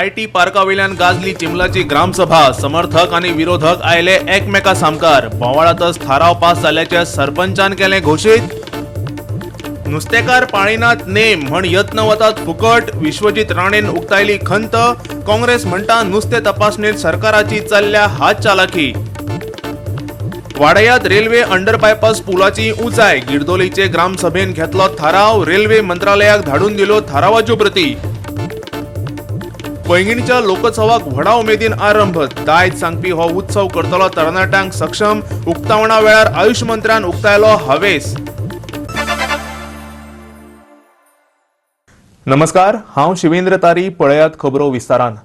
IT पार्का वयल्यान गाजली चिंबलाची ग्रामसभा. समर्थक आनी विरोधक आयले एकमेका सामकार. बोवाळातच थाराव पास जाल्ल्याचे सरपंचान केलें घोशीत. नुस्तेकार पाळिनात नेम म्हण यत्न वतात फुकट. विश्वजीत राणेन उक्तायली खंत. काँग्रेस म्हणटा नुस्तें तपासणेत सरकाराची चल्ल्या हात चालाखी. वाडयात रेल्वे अंडरबायपास पुलाची उंचाय. गिरदोलीचे ग्रामसभेन घेतलो थाराव. रेल्वे मंत्रालयाक धाडून दिल्यो थारावाच्यो प्रती. पैंगीणच्या लोकोत्सवाक व्हडा उमेदीन आरंभ. दायज सांगपी हो उत्सव करतलो तरणाट्यांक सक्षम. उक्तावणा वेळार आयुष मंत्र्यान उक्तायलो हावेस. नमस्कार, हांव शिवेंद्र तारी. पळयात खबरो विस्तारान.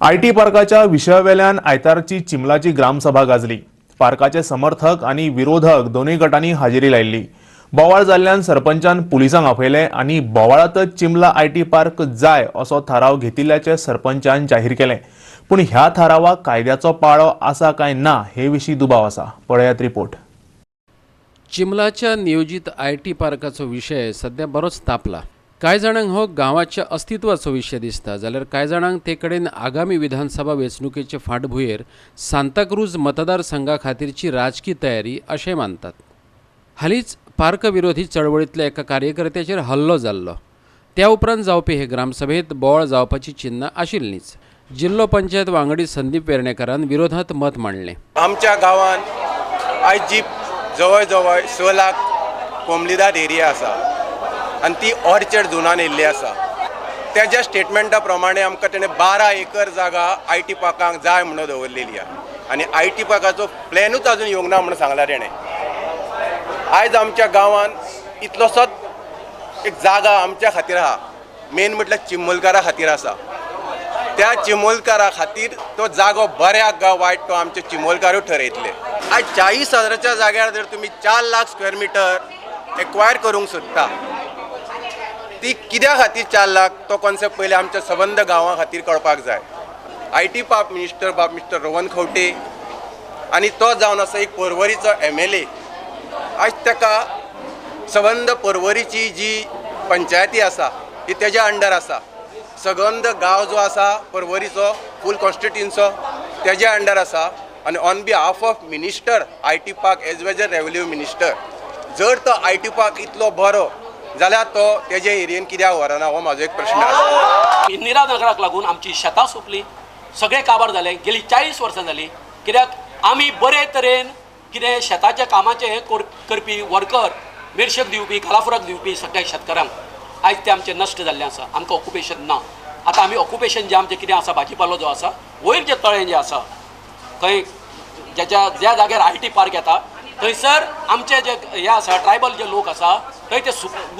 IT पार्काच्या विशयावेल्यान आयतारची चिंबलाची ग्रामसभा गाजली. पार्काचे समर्थक आनी विरोधक दोनूय गटांनी हाजेरी लायिल्ली. बोवाळ जाल्ल्यान सरपंचान पुलिसांक आपयले आनी बोवाळातच चिंबला IT park जाय असो थाराव घेतिल्ल्याचे सरपंचान जाहीर केलें. पूण ह्या थारावाक कायद्याचो पाळो आसा काय ना हे विशीं दुबाव आसा. पळयात रिपोर्ट. चिंबलाच्या नियोजीत I T पार्काचो विशय सध्या बरोच तापला. कांय जाणांक हो गांवाच्या अस्तित्वाचो विशय दिसता, जाल्यार कांय जाणांक ते कडेन आगामी विधानसभा वेंचणुकेचे फाटभुंयेर सांताक्रूज मतदारसंघा खातीरची राजकी तयारी अशें मानतात. हालींच पार्क विरोधी चळवळींतल्या एका कार्यकर्त्याचेर हल्लो जाल्लो. त्या उपरांत जावपी हे ग्रामसभेंत बोवाळ जावपाची चिन्नां आशिल्लींच. जिल्लो पंचायत वांगडी संदीप वेर्णेकारान विरोधांत मत मांडलें. आमच्या गांवांत आयज जी जवळ जवळ 6 लाख कोमलीदाद एरिया आसा आनी ती ऑर्चर्ड झोनान येयल्ली आसा. तेज्या स्टेटमेंटा प्रमाणे आमकां तेणें 12 एकर जागा I T पार्कांक जाय म्हणून दवरलेली आहा आनी I T पार्काचो प्लॅनूच अजून येवंक ना म्हणून सांगला तेणें. आयज आमच्या गांवांत इतलोसोच एक जागा आमच्या खातीर आहा, मेन म्हटल्यार चिंबलकारा खातीर आसा. त्या चिंबलकारा खातीर तो जागो बऱ्याक गा वायट तो आमचे चिंबलकारूच ठरयतले. आयज 40 हजाराच्या जाग्यार जर तुमी 4 लाख स्क्वेअर मिटर एक्वायर करूंक सोदता, ती कित्या खातीर 4 लाख तो कॉन्सेप्ट पयलीं आमच्या सबंद गांवां खातीर कळपाक जाय. I T park minister बाब मिस्टर रोहन खंवटे आनी तो जावन आसा एक पर्वरीचो MLA. आयज ताका सबंद पर्वरीची जी पंचायती आसा ती तेज्या अंडर आसा. सबंद गांव जो आसा पर्वरीचो फूल कॉन्स्टिट्युन्सो तेज्या अंडर आसा आनी on behalf of minister IT park as well as revenue minister जर तो I T park इतलो बरो जाल्यार तो तेजे एरियेन कित्याक व्हरना हो म्हाजो एक प्रश्न आसा. इंदिरा नगराक लागून आमची शेतां सोंपली, सगळें काबार जालें. गेली 40 वर्सां जालीं. कित्याक आमी बरे तरेन कितें शेताच्या कामाचें हें करपी वर्कर मिरशेक दिवपी, कालाफुराक दिवपी सगळ्या शेतकारांक आयज तें आमचें नश्ट जाल्लें आसा. आमकां ऑक्युपेशन ना. आतां आमी ऑक्युपेशन जें आमचें कितें आसा, भाजीपालो जो आसा वयर जें तळें जें आसा थंय ज्या ज्या जाग्यार I T park येता थंयसर आमचे जे हे आसा ट्रायबल जे लोक आसा थंय ते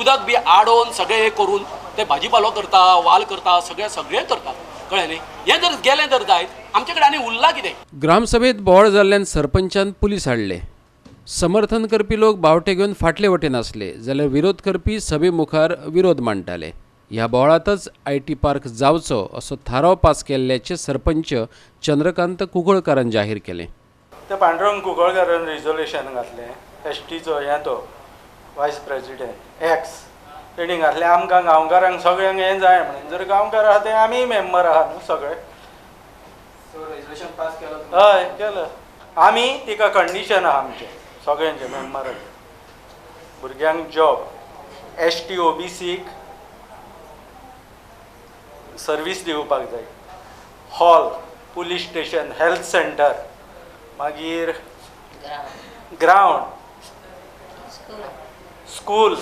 उदक बी आडोवन सगळें हें करून ते भाजीपालो करता, वाल करता, सगळें सगळें करता. कळ्ळें न्ही? हें जर गेलें जर जायत आमचे कडेन आनी उरलां कितें? ग्रामसभेत बोवाळ जाल्ल्यान सरपंचान पुलीस हाडले. समर्थन करपी लोक बावटे घेवन फाटले वटेन आसले, जाल्यार विरोध करपी सभे मुखार विरोध मांडटाले. ह्या बोवाळांतच I T park जावचो असो थाराव पास केल्ल्याचें सरपंच चंद्रकांत कुंकळकारान जाहीर केलें. ते पांडुरंग कुंकळकारान रिजोल्युशन घातलें, एस टीचो हें तो वायस प्रेसिडेंट एक्स तेणी घातलें आमकां गांवकारांक सगळ्यांक हें जाय म्हणून. जर गांवकार आहा ते आमीय मेंबर आहा न्हू सगळे. हय केलं आमी. तिका कंडिशन आहा आमचें सगळ्यांचें मेंबराचें. भुरग्यांक जॉब, ST OBCक सर्वीस दिवपाक जाय, hall, police station, health centre, मागीर ग्रावंड, स्कूल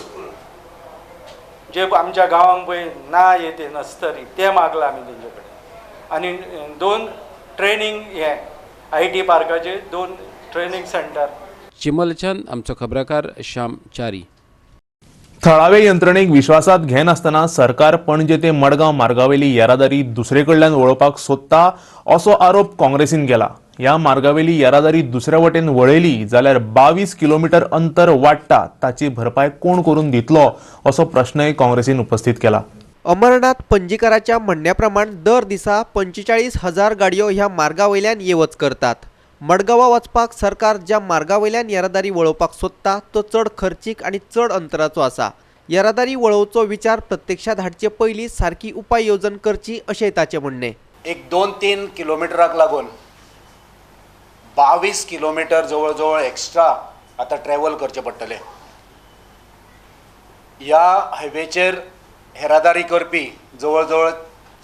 जे आमच्या गांवांक पळय ना येते नर्सरी ते मागला आमी तेंचे कडेन. आनी 2 ट्रेनींग हे I T पार्काचे 2 training centre. चिंबलच्यान आमचो खबराकार श्याम च्यारी. थळावे यंत्रणेक विश्वासात घेनासतना सरकार पणजे ते मडगांव मार्गावेली येरादारी दुसरे कडल्यान वळोवपाक सोदता असो आरोप काँग्रेसीन केला. ह्या मार्गावेली येरादारी दुसऱ्या वटेन वळयली जाल्यार 22 किलोमीटर अंतर वाडटा, ताची भरपाय कोण करून दितलो असो प्रश्नय काँग्रेसीन उपस्थित केला. अमरनाथ पंजीकाराच्या म्हणण्या प्रमाण दर दिसा 45,000 गाडयो ह्या मार्गा वयल्यान ये वच करतात. मडगांवा वचपाक सरकार ज्या मार्गा वयल्यान येरादारी वळोवपाक सोदता तो चड खर्चीक आनी चड अंतराचो आसा. येरादारी वळोवचो विचार प्रत्यक्षात हाडचे पयलीं सारकी उपाय येवजण करची अशें ताचें म्हणणें. एक 2-3 किलोमिटराक लागून 22 किलोमिटर जवळ जवळ एक्स्ट्रा आतां ट्रॅवल करचें पडटलें. ह्या हायवेचेर येरादारी करपी जवळ जवळ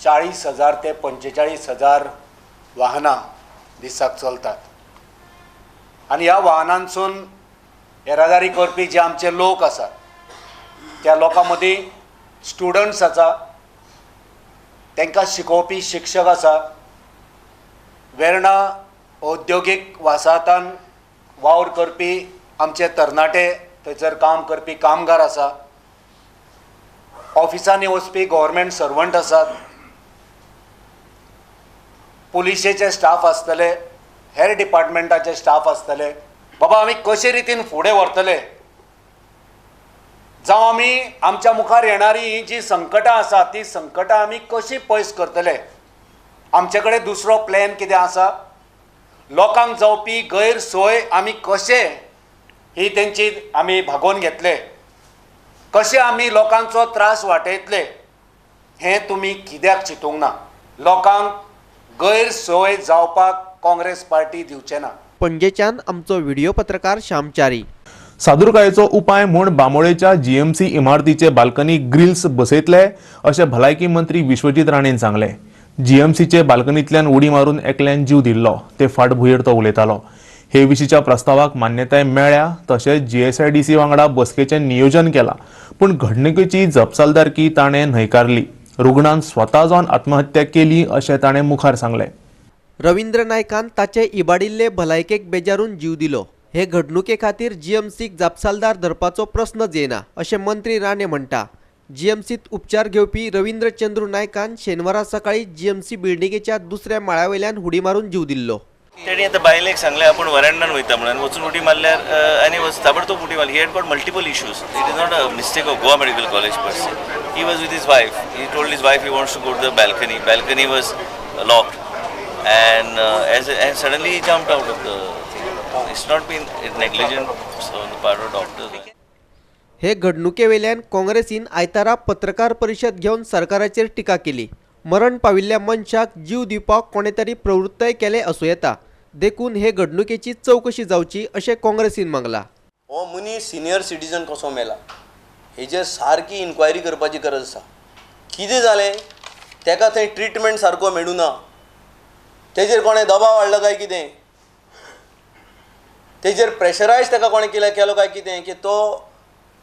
40,000 ते 45,000 वाहनां दिसाक चलतात आनी ह्या वाहनांसून येरादारी करपी जे आमचे लोक आसात त्या लोकां मदीं स्टुडंट्स आसा, तांकां शिकोवपी शिक्षक आसा, वेर्णा औद्योगीक वसाहतान वावर करपी आमचे तरणाटे, थंयसर काम करपी कामगार आसा, ऑफिसांनी वचपी गव्हर्मेंट सर्वंट आसात, पुलिशेचे स्टाफ आसतले, हेर डिपार्टमेंटाचे स्टाफ आसतले. बाबा आमी कशे रितीन फुडें व्हरतले, जावं आमी आमच्या मुखार येणारी ही जी संकटां आसा ती संकटां आमी कशी पयस करतले, आमचे कडेन दुसरो प्लॅन कितें आसा, लोकांक जावपी गैरसोय आमी कशे ही तेंची आमी भागोवन घेतले, कशे आमी लोकांचो त्रास वाटयतले हें तुमी कित्याक चिंतूंक ना. लोकांक गैरसोय जावपाक काँग्रेस पार्टी दिवचे ना. पणजेच्यान आमचो व्हिडिओ पत्रकार श्यामचारी. सादुरकायेचो उपाय म्हूण बांबोळेच्या जीएमसी इमारतीचे बाल्कनी ग्रिल्स बसयतले अशें भलायकी मंत्री विश्वजीत राणेन सांगलें. जीएमसीचे बाल्कनींतल्यान उडी मारून एकल्यान जीव दिल्लो ते फाटभुंयेर तो उलयतालो. हे विशींच्या प्रस्तावाक मान्यताय मेळ्ळ्या तशेंच जीएसआयडीसी वांगडा बसकेचें नियोजन केलां, पूण घडणुकेची जपसालदारकी ताणें न्हयकारली. रुग्णान स्वता जावन आत्महत्या केली अशें ताणें मुखार सांगलें. रवींद्र नायकान ताचे इबाडिल्ले भलायकेक बेजारून जीव दिलो. हे घडणुके खातीर जीएमसीक जापसालदार धरपाचो प्रस्नच येना अशें मंत्री राणे म्हणटा. जीएमसीत उपचार घेवपी रवींद्र चंद्रू नायकान शेनवारा सकाळी जीएमसी बिल्डिंगेच्या दुसऱ्या माळ्या वयल्यान हुडी मारून जीव दिल्लो. तेणी आतां बायलेक सांगलें आपूण वरांडान वयता म्हणून वचून उडी मारल्यार आनी ताबडतोब उडी मारली. He had got multiple issues. It is not a mistake of Goa medical college per se. He was with his wife. He told his wife he wants to go to the balcony. Balcony was locked and and suddenly he jumped out of the thing. It's not been negligent on the part of doctors. हे घडणुकेवेल्यान काँग्रेसीन आयतारा पत्रकार परिशद घेवन सरकाराचेर टिका केली. मरण पाविल्ल्या मनशाक जीव दिवपाक कोणे तरी प्रवृत्तय केले आसूं येता, देखून हे घडणुकेची चवकशी जावची अशें काँग्रेसीन मागला. हो मनीस सिनियर सिटीजन कसो मेला हेजेर सारकी इन्क्वायरी करपाची गरज आसा. कितें जालें तेका थंय ट्रिटमेंट सारको मेळूना, तेजेर कोणें दबाव हाडलो काय कितें, तेजेर प्रेशरायज ताका कोणें केलो काय कितें की तो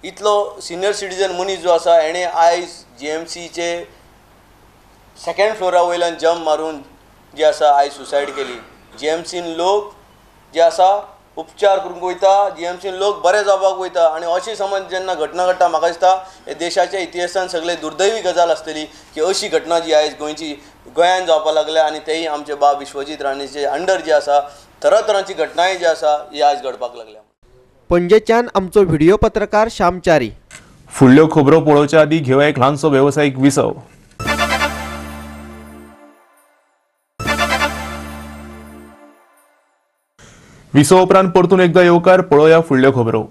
इतलो सिनियर सिटीजन मनीस जो आसा हेणें आयज जीएमसीचे सेकेंड फ्लोरा वयल्यान जंप मारून जे आसा आयज सुसायड केली. जीएमसीन लोक जे आसा उपचार करूंक वयता, जीएमसीन लोक बरे जावपाक वयता आनी अशी समज जेन्ना घटना घडटा म्हाका दिसता हे देशाच्या इतिहासान सगळे दुर्दैवी गजाल आसतली की अशी घटना जी आयज गोंयची गोंयान जावपाक लागल्या आनी तेय आमचे बाब विश्वजीत राणेचे अंडर जे आसा तरातरांची घटनाय जी आसा ही आयज घडपाक लागल्या. पणजेच्यान आमचो व्हिडिओ पत्रकार श्यामचारी. फुडल्यो खबरो पळोवच्या आदी घेवया एक ल्हानसो वेवसायीक विसव. विसव उपरांत परतून एकदा येवकार. पळोवया फुडल्यो खबरो.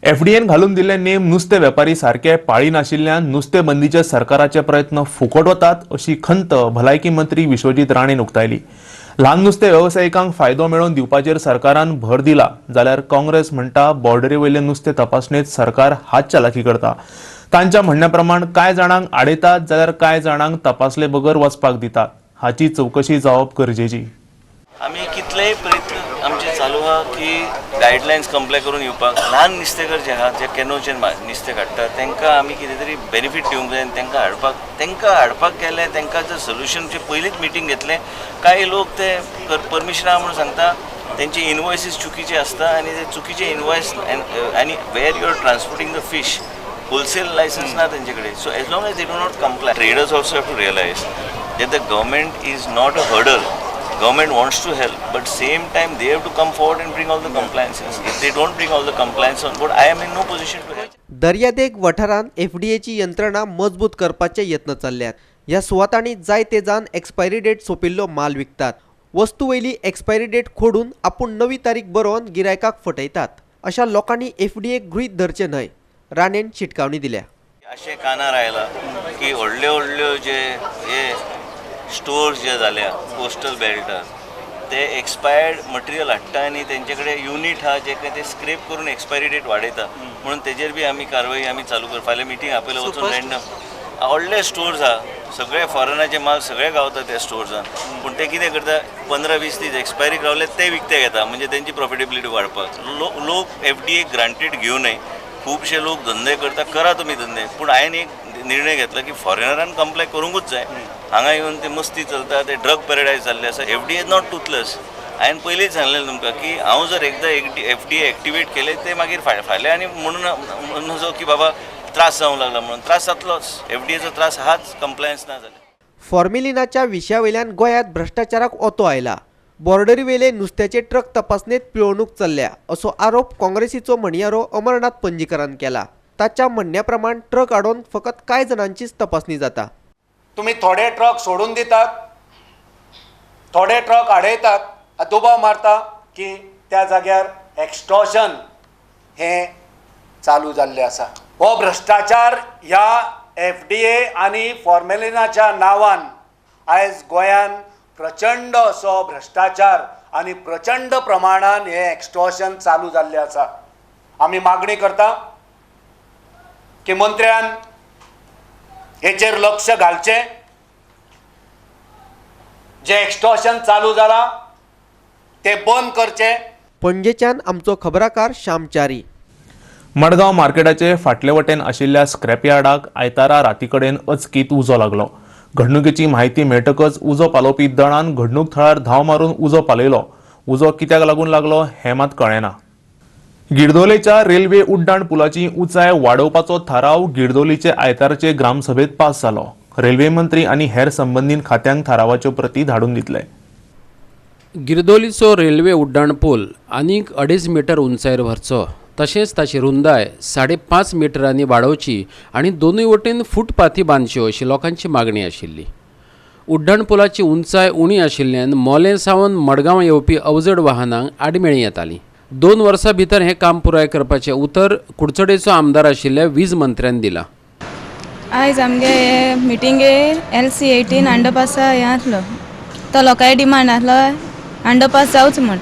एफडीएन घालून दिल्ले नेम नुस्तें वेपारी सारके पाळी नाशिल्ल्यान नुस्तें बंदीचे सरकाराचे प्रयत्न फुकट वतात अशी खंत भलायकी मंत्री विश्वजीत राणेन उक्तायली. ल्हान नुस्तें वेवसायिकांक फायदो मेळोवन दिवपाचेर सरकारान भर दिला, जाल्यार काँग्रेस म्हणटा बॉर्डरी वयले नुस्तें तपासणेंत सरकार हातचलाखी करता. तांच्या म्हणण्या प्रमाण कांय जाणांक आडयतात जाल्यार कांय जाणांक तपासले बगर वचपाक दितात. हाची चवकशी जावप गरजेची. आमी कितलेय प्रयत्न आमचे चालू आहा की गायडलायन्स कंप्लाय करून येवपाक. ल्हान नुस्तेकर जे आहा जे कॅनोचेर नुस्तें काडटा तांकां आमी कितें तरी बेनिफीट दिवंक जाय आनी तांकां हाडपाक गेले तांकां जर सोल्युशनचे पयलींच मिटींग घेतलें. कांय लोक ते परमिशन आहा म्हणून सांगता, तेंचे इनवॉयसीस चुकीचे आसता आनी ते चुकीचे इनवॉयस आनी where you are transporting the fish wholesale licence ना तेंचे कडेन. So as long as they do not comply, traders also have to realise that the government is not a hurdle. Government wants to help, but same time they have to come forward and bring all the compliances. If they don't bring all the compliance on board, I am in no position to help. दर्यादेग वाठारांत एफडीएची यंत्रणा मजबूत करपाचे यत्न चल्ल्यात. ह्या सुवातांनी जायते जाण एक्सपायरी डेट सोंपिल्लो माल विकतात. वस्तू वयली एक्सपायरी डेट खोडून आपूण नवी तारीख बरोवन गिरायकाक फटयतात. अशा लोकांनी एफडीएक गृहीत धरचें न्हय, राणेन शिटकावणी दिल्या. अशें कानार आयलां की व्हडल्यो व्हडल्यो जे हे स्टोर्स जे जाल्या कोस्टल बेल्टार ते एक्सपायर्ड मटेरियल हाडटा आनी तेंचे कडेन युनीट आहा जे ते स्क्रेप करून एक्सपायरी डेट वाडयता, म्हणून तेजेर बी आमी कारवाई आमी चालू कर. फाल्यां मिटींग आपयला वचून रॅन्डम व्हडले स्टोर्स आहा, सगळे फॉरेनाचे माल सगळे गावता त्या स्टोर्सान, पूण ते कितें करता 15-20 दीस एक्सपायरी रावले ते विकते घेता, म्हणजे तेंची प्रॉफिटेबिलिटी वाडपाक. लोक FDA granted घेवं नये, खुबशे लोक धंदे करता, करा तुमी धंदे, पूण हांवें एक निर्णय घेतला की फॉरेनरान कंप्लाय करूंकूच जाय. हांगा येवन ते मस्ती चलता, ते ड्रग पॅराडायज जाल्ले आसा. FDA is not toothless. हांवें पयलींच सांगलें तुमकां की हांव जर एकदां FDA activate केलें ते मागीर फाल्यां आनी म्हणून नजो की बाबा त्रास जावंक लागला म्हणून, त्रास जातलोच. FDAचो त्रास हाच कंप्लायन्स ना जाल्यार. फॉर्मेलिनाच्या विशया वयल्यान गोंयांत भ्रश्टाचाराक ओतो आयला. बॉर्डरीवेले नुस्त्याचे ट्रक तपासणेत पिळवणूक चल्ल्या असो आरोप काँग्रेसीचो म्हणयारो अमरनाथ पणजीकरान केला. ताच्या म्हणण्या प्रमाण ट्रक आडोवन फकत कांय जाणांचीच तपासणी जाता. तुमी थोडे ट्रक सोडून दितात, थोडे ट्रक आडयतात, दुबाव मारता की त्या जाग्यार एक्स्टॉर्शन हें चालू जाल्लें आसा. हो भ्रश्टाचार ह्या FDA आनी फॉर्मेलिनाच्या नांवान आयज गोंयान प्रचंड असो भ्रश्टाचार आनी प्रचंड प्रमाणान हें एक्स्टॉर्शन चालू जाल्लें आसा. आमी मागणी करता की मंत्र्यान हेचेर लक्ष घालचें, जें एक्स्टॉर्शन चालू जालां तें बंद करचें. पणजेच्यान आमचो खबराकार श्यामचारी. मडगांव मार्केटाचे फाटले वटेन आशिल्ल्या स्क्रॅपयार्डाक आयतारा रातीकडेन अचकीत उजो लागलो. घडणुकेची म्हायती मेळटकच उजो पालोवपी दळान घडणूक थळार धांव मारून उजो पालयलो. उजो कित्याक लागून लागलो हें मात कळ्ळें ना. गिरदोलेच्या रेल्वे उड्डाण पुलाची उंचाय वाडोवपाचो थाराव गिरदोलीचे आयतारचे ग्रामसभेत पास जालो. रेल्वे मंत्री आनी हेर संबंदीत खात्यांक थारावाच्यो प्रती धाडून दितले. गिरदोलीचो रेल्वे उड्डाण पूल आनीक 2.5 मिटर उंचायेर व्हरचो, तशेंच ताची रुंदाय 5.5 मिटरांनी वाडोवची आनी दोनूय वटेन फुटपाथी बांदच्यो अशी लोकांची मागणी आशिल्ली. उड्डाण पुलाची उंचाय उणी आशिल्ल्यान मोलें सावन मडगांव येवपी अवजड वाहनांक आडमेळीं येतालीं. 2 वर्सां भितर हें काम पुराय करपाचें उतर कुडचडेचो आमदार आशिल्ल्या वीज मंत्र्यान दिलां. आयज आमगे मिटिंगेर LC 18 अंडरपासा हें आसलो, तो लोकांय डिमांड आसलो अंडरपास जावच म्हूण,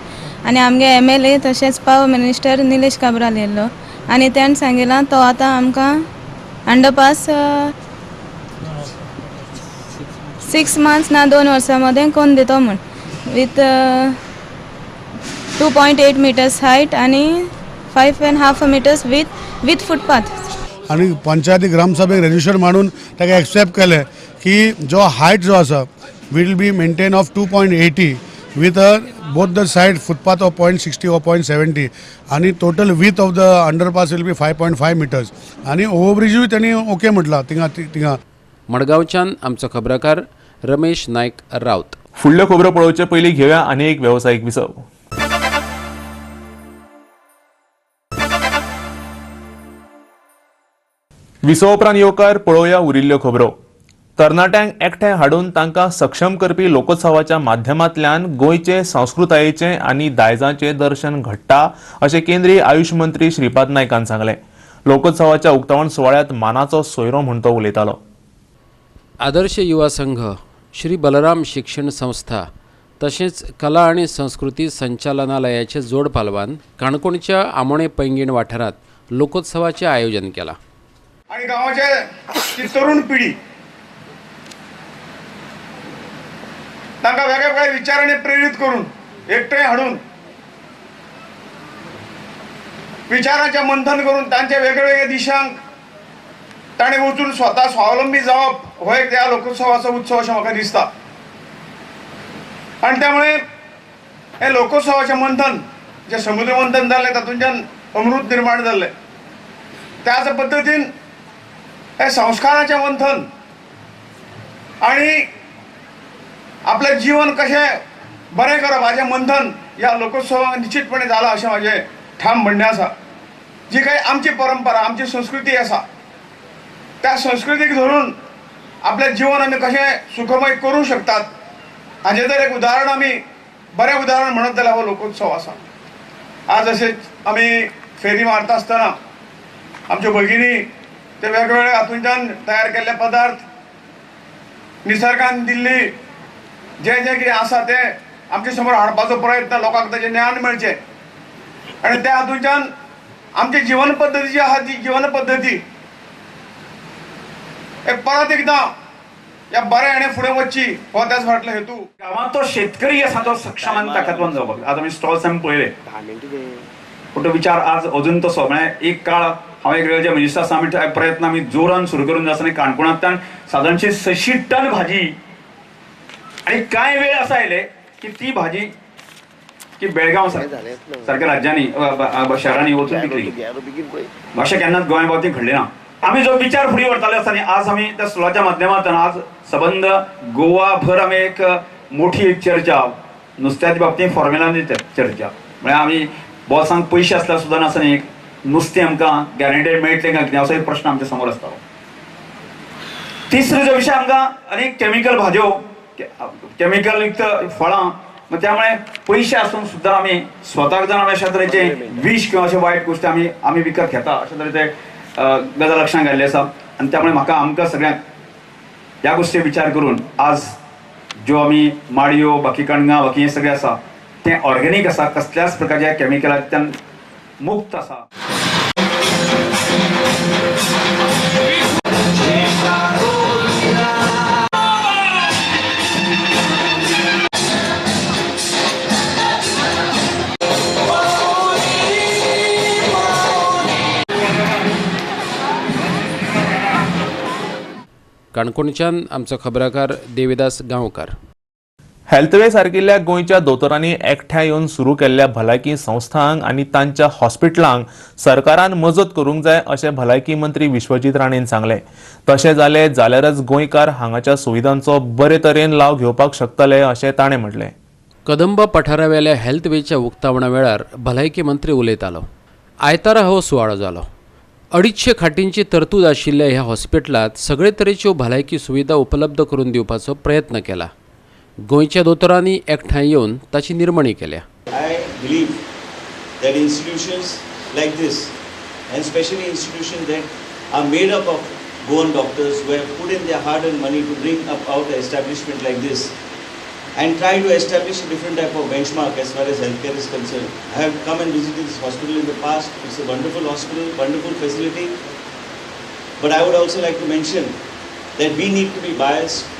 आनी आमगे MLA तशेंच पावर मिनिस्टर निलेश काब्राल येयल्लो आनी तेणें सांगिलां तो आतां आमकां अंडरपास 6 मंथ्स ना 2 वर्सां मदें कोन्न दितो म्हूण विथ 2.8 मिटर्स हायट आनी 5.5 मिटर्स विथ फुटपाथ. आनी पंचायती ग्रामसभेक रेजोल्युशन मांडून ताका एक्सेप्ट केलें की जो हायट जो आसा will be maintain of 2.80 with both the side footpath of 0.60 or 0.70 आणि total width of the underpass will be 5.5 meters आणि ओव्हरब्रिजूय त्यांनी ओके म्हटला थिंगा थिंगा. मडगांवच्यान आमचो खबराकार रमेश नायक राऊत. फुडल्यो खबरो पळोवचे पयलीं घेवया आनी एक वेवसायीक विसव. विसव उपरांत येवकार पळोवया उरिल्ल्यो खबरो. तरणाट्यांक एकठांय हाडून तांकां सक्षम करपी लोकोत्सवाच्या माध्यमांतल्यान गोंयचे संस्कृतायेचें आनी दायजाचें दर्शन घडटा अशें केंद्रीय आयुष मंत्री श्रीपाद नायकान सांगलें. लोकोत्सवाच्या उक्तावण सुवाळ्यांत मानाचो सोयरो म्हूण तो उलयतालो. आदर्श युवा संघ, श्री बलराम शिक्षण संस्था तशेंच कला आनी संस्कृती संचालनालयाचे जोड पालवान काणकोणच्या आमोणे पैंगीण वाठारांत लोकोत्सवाचें आयोजन केलां. आनी गांवाचे तरुण पिढी तांकां वेगवेगळ्या विचारांनी प्रेरीत करून एकठांय हाडून विचारांचें मंथन करून तांचे वेगवेगळ्या दिशांक ताणें वचून स्वता स्वावलंबी जावप हो एक ह्या लोकोत्सवाचो उत्सव अशें म्हाका दिसता. आनी त्यामुळे हें लोकोत्सवाचें मंथन जें समुद्र मंथन जालें तातूंतल्यान अमृत निर्माण जाल्लें, त्याच पद्दतीन हें संस्काराचें मंथन आनी आपलें जीवन कशें बरें करप हाजें मंथन ह्या लोकोत्सवाक निश्चितपणे जालां अशें म्हाजें ठाम म्हणणें आसा. जी काही आमची परंपरा, आमची संस्कृती आसा त्या संस्कृतीक धरून आपलें जीवन आमी कशें सुखमय करूं शकतात हाजें जर एक उदाहरण आमी बरें उदाहरण म्हणत जाल्यार हो लोकोत्सव आसा. आज अशेंच आमी फेरी मारता आसतना आमच्यो भगिनी ते वेगवेगळे हातूंच्यान तयार केल्ले पदार्थ, निसर्गान दिल्ली जे जे कितें आसा तें आमचे समोर हाडपाचो प्रयत्न, लोकांक ताजें ज्ञान मेळचें आनी त्या हातूंच्यान आमची जिवन पद्दती जी आसा ती जिवन पद्दती एक परत एकदां ह्या बऱ्या हेणें फुडें वचची हो त्याच फाटलो हेतू. गांवांत तो शेतकरी आसा तो सक्षम आनी ताकदवान जावपाक. आज आमी स्टॉल्स आमी पळयले, पूण तो विचार आज अजून तसो म्हळ्यार एक काळ हांव एक रेल्वे मिनिस्टर आसा, आमी प्रयत्न आमी जोरान सुरू करून आसतना काणकोणांतल्यान सादारणशी 600 टन भाजी आनी कांय वेळ असा आयले की ती भाजी की बेळगांव सारक्या राज्यांनी शहरांनी वचून विकली. अशें केन्नाच गोंय बाबतींत घडलें ना. आमी जो विचार फुडें व्हरताले आसतना आज आमी त्या स्टॉलाच्या माध्यमांतल्यान आज सबंद गोवाभर आमी एक मोठी एक चर्चा नुस्त्याच्या बाबतींत फॉर्मेलांनी चर्चा, म्हळ्यार आमी बोल्सांक पयशे आसल्यार सुद्दां नासतना एक नुस्तें आमकां गॅरंटेड मेळटलें काय कितें असो एक प्रश्न आमच्या समोर आसतालो. तिसरो जो विशय आमकां अनेक केमिकल भाजयो, केमिकल युक्त फळां, मग त्यामुळे पयशे आसून सुद्दां आमी स्वताक जावन आमी अशा तरेचे विश किंवा अशे वायट गोश्टी आमी आमी विकत घेता अशा तरेचे गजाल लक्षांत घाल्ली आसा. आनी त्यामुळे म्हाका आमकां सगळ्यांक ह्या गोश्टी विचार करून आज ज्यो आमी माडयो, बाकी कणगां, बाकी हें सगळें आसा तें ऑर्गेनीक आसा, कसल्याच प्रकारच्या केमिकलांतल्यान मुक्त आसा. काणकोणच्यान आमचो खबराकार देविदास गांवकार. हेल्थवे सारकिल्ल्या गोंयच्या दोतोरांनी एकठांय येवन सुरू केल्ल्या भलायकी संस्थांक आनी तांच्या हॉस्पिटलांक सरकारान मजत करूंक जाय अशें भलायकी मंत्री विश्वजीत राणेन सांगलें. तशें जालें जाल्यारच गोंयकार हांगाच्या सुविधांचो बरे तरेन लाव घेवपाक शकतले अशें ताणें म्हटलें. कदंब पठारावेल्या हेल्थवेच्या उक्तावणा वेळार भलायकी मंत्री उलयतालो. आयतारा हो सुवाळो जालो. 250 खाटींची तरतूद आशिल्ल्या ह्या हॉस्पिटलांत सगळे तरेच्यो भलायकी सुविधा उपलब्ध करून दिवपाचो प्रयत्न केला. गोंयच्या दोतोरांनी एकठांय येवन ताची निर्मणी केल्या. I believe that institutions like this and specially institution that are made up of Goan doctors who have put in their hard earned money to bring up out an establishment like this and try to establish a different type of benchmark as far as healthcare is concerned. I have come and visited this hospital in the past. It's a wonderful hospital, wonderful facility. But I would also like to mention that we need to be biased,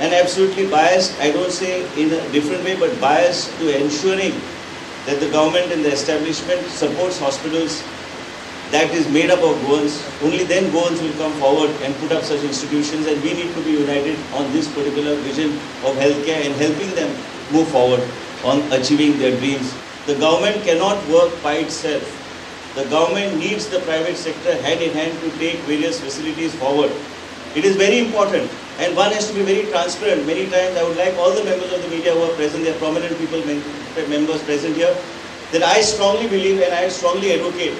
and absolutely biased, I don't say in a different way, but biased to ensuring that the government and the establishment supports hospitals that is made up of Goans. Only then Goans will come forward and put up such institutions, and we need to be united on this particular vision of healthcare and helping them move forward on achieving their dreams. The government cannot work by itself. The government needs the private sector hand in hand to take various facilities forward. It is very important, and one has to be very transparent. Many times I would like all the members of the media who are present, there are prominent people, members present here, that I strongly believe and I strongly advocate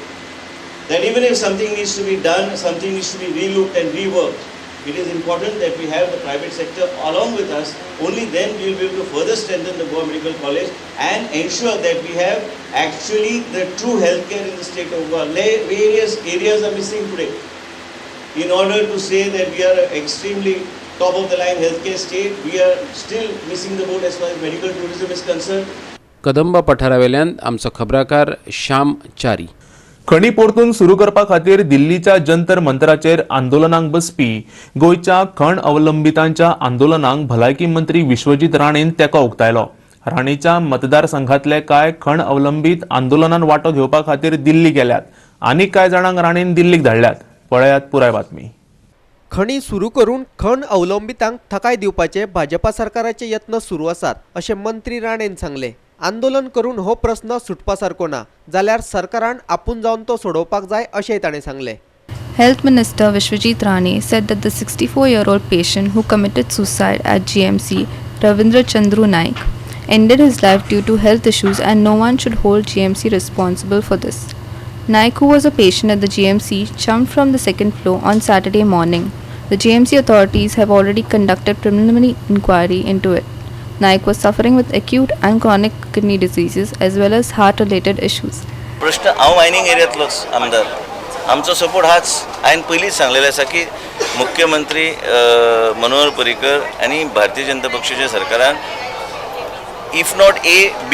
that even if something needs to be done, something needs to be relooked and reworked, it is important that we have the private sector along with us. Only then we will be able to further strengthen the Goa Medical College and ensure that we have actually the true healthcare in the state of Goa. Various areas are missing today. In order to say that we are extremely top of the line healthcare state, we are still missing the boat as far as medical tourism is concerned. Kadamba पठारावेल्यान आमचो खबराकार श्याम च्यारी. खणी परतून सुरू करपा खातीर दिल्लीच्या जंतर मंतराचेर आंदोलनाक बसपी गोंयच्या खण अवलंबितांच्या आंदोलनाक भलायकी मंत्री विश्वजीत राणेन तेंको उक्तायलो. राणेच्या मतदारसंघातले कांय खण अवलंबीत आंदोलनान वांटो घेवपा खातीर दिल्ली गेल्यात आनी कांय जाणांक राणेन दिल्लीक धाडल्यात. पळयात पुराय बातमी. खणी सुरू करून खण अवलंबितांक थकाय दिवपाचे भाजपा सरकाराचे यत्न सुरू आसात अशें मंत्री राणेन सांगलें. आंदोलन करून हो प्रश्न सुटपा सारको ना जाल्यार सरकारान आपूण जावन तो सोडोवपाक जाय अशेंय ताणें सांगलें. Health Minister Vishwajit Rane said that the 64-year-old patient who committed suicide at GMC, Ravindra Chandru Naik, ended his life due to health issues and no one should hold GMC responsible for this. Naik, who was a patient at the GMC, jumped from the second floor on Saturday morning. The GMC authorities have already conducted preliminary inquiry into it. Naik was suffering with acute and chronic kidney diseases as well as heart-related issues. प्रश्न हांव mining एरियांतलोच आमदार, आमचो support हाच. हांवें पयलींच सांगलेलें आसा की मुख्यमंत्री मनोहर पर्रीकर आनी भारतीय जनता पक्षाच्या सरकारान if not A B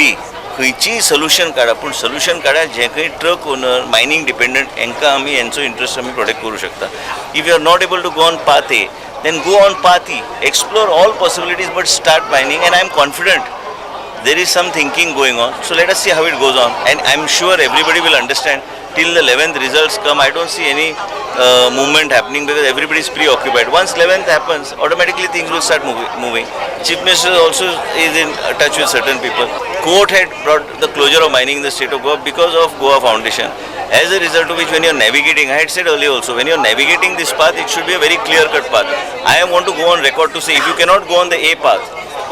खंयचीय सोल्युशन काडा, पूण सोल्युशन काडा जें खंय ट्रक ओनर मायनींग डिपेंडंट हेंकां आमी हेंचो इंट्रस्ट आमी प्रोटेक्ट करूं शकता. If you are not able to go on path A, then go on path E, explore all possibilities but start mining. And I am confident there is some thinking going on, so let us see how it goes on, and I am sure everybody will understand. Till the 11th results come, I don't see any movement happening because everybody is preoccupied. Once 11th happens, automatically things will start moving. Chief Minister also is in touch with certain people. Court had brought the closure of mining in the state of Goa because of Goa Foundation. As a result of which, when you are navigating, I had said earlier also, when you are navigating this path, it should be a very clear-cut path. I want to go on record to say, if you cannot go on the A path,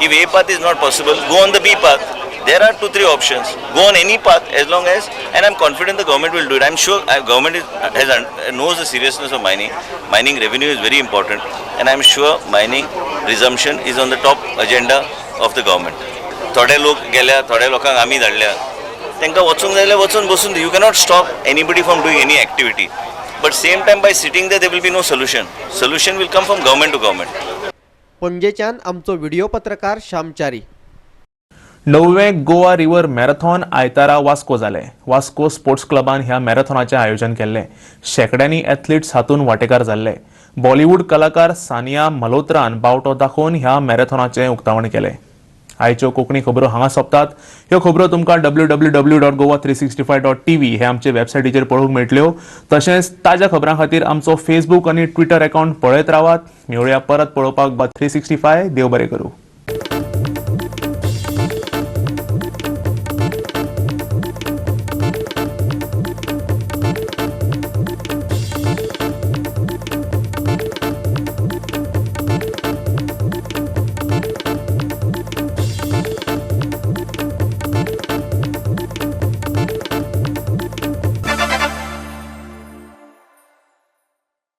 if A path is not possible, go on the B path. There are 2-3 options. Go on any path as long as, and I'm confident the government will do it. I'm sure government knows the seriousness of mining. Mining revenue is very important, and I'm sure mining resumption is on the top agenda of the government. थोडे लोक गेल्या, थोड्या लोकांक आमी धाडल्या, तांकां वचूंक जाय जाल्यार वचून बसून. You cannot stop anybody from doing any activity, but same time by sitting there will be no solution. Solution will come from government to government. पणजेच्यान आमचो व्हिडिओ पत्रकार श्यामचारी. 9वें गोवा रिवर मॅरेथॉन आयतारा वास्को जालें. वास्को स्पोर्ट्स क्लबान ह्या मॅरेथॉनाचें आयोजन केल्लें. शेंकड्यांनी एथलीट्स हातूंत वांटेकार जाल्ले. बॉलिवूड कलाकार सानिया मल्होत्रान बावटो दाखोवन ह्या मॅरेथॉनाचें उक्तावण केलें. आयच्यो कोंकणी खबरो हांगा सोंपतात. ह्यो खबरो तुमकां www.goa365.tv हे आमचे वेबसायटीचेर पळोवंक मेळटल्यो. तशेंच ताज्या खबरां खातीर आमचो फेसबूक आनी ट्विटर अकावंट पळयत रावात. मेळुया परत पळोवपाक गोवा 365. देव बरें करूं.